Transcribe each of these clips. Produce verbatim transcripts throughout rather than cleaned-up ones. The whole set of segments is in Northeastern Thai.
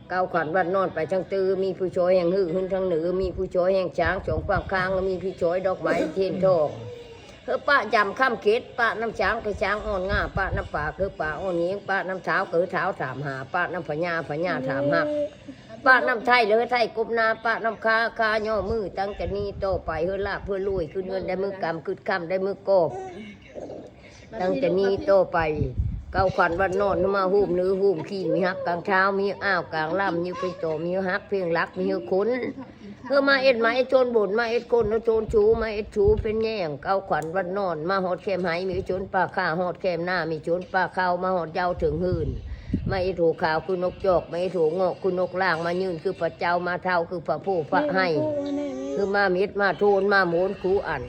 เก้าขวัญวันนอนไปทั้งตื้อ มีผู้ช่วยแห่งหื้อหื้นทั้งเหนือ มีผู้ช่วยแห่งช้างสองฝั่งข้าง มีผู้ช่วยดอกไม้เทียนทอง เฮือปะยำค่ำเข็ด ปะน้ำช้างกระช้างอ่อนง่า ปะน้ำปลาคือปลาอ่อนเยียง ปะน้ำเท้าคือเท้าถามหา ปะน้ำพญาพญาถามหัก ปะน้ำไทยเลยไทยกบหน้า ปะน้ำค้าค้าย่อมือ ตั้งแต่นี้ต่อไปเฮือลาบเฮือรวย ขึ้นเงินได้มือกำ ขึ้นคำได้มือกอบ ตั้งแต่นี้ต่อไป เก้าขวัญวันนอนมาหูมเนื้อหูมขี้ มีหักกลางเท้า มีอ้าวกลางลำ มีเป็นโต มีหักเพียงหลัก มีหื้อคน เฮือมาเอ็ดมาเอ็ดโจนบน มาเอ็ดคนเฮือโจนชู มาเอ็ดชูเป็นแย่ง เก้าขวัญวันนอน มาหอดแคมไห มีโจนปลาข้า หอดแคมหน้า มีโจนปลาเข้า มาหอดเย้าถึงหื่น มาเอ็ดหัวขาวคือนกจอก มาเอ็ดหัวงอกคือนกล่าง มายืนคือพระเจ้า มาเท้าคือพระผู้พระให้ คือมาเม็ดมาโทน มาโหมนคูอัน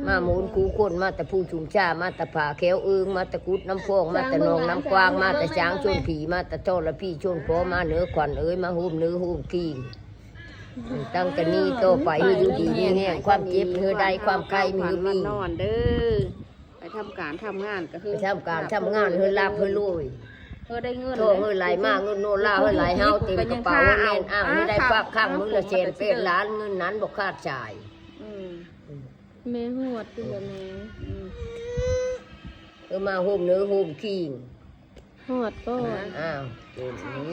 มาโหมนคูคน มาแต่ผู้ชุมชา มาแต่ผาแขวเอิง มาแต่กุดน้ำพอง มาแต่หนองน้ำกว้าง มาแต่ช้างชนผี มาแต่ทรพีชนพอ มาเหนือขวัญเอ้ย มาโฮมเหนือโฮมคิง ตั้งแต่นี้ต่อไปให้อยู่ดีมีแห้ง ความเจ็บเฮือได้ ความไข้มีมี นอนเด้อ ไปทำการทำงานก็คือ ไปทำการทำงานเฮือลาบเฮือรวย เฮือได้เงิน โทษเฮือไหลมาเงินโนลาเฮือไหลเฮาเต็มกระเป๋าแน่นอ่าง ไม่ได้ปากข้างมือละแสนแปดล้าน เงินนั้นบ่ขาดจ่าย อืม แม่หอดคือบ่แม่ อืม เออมาโฮมเหนือโฮมคิง หอดก็ อ้าวเต็มนี้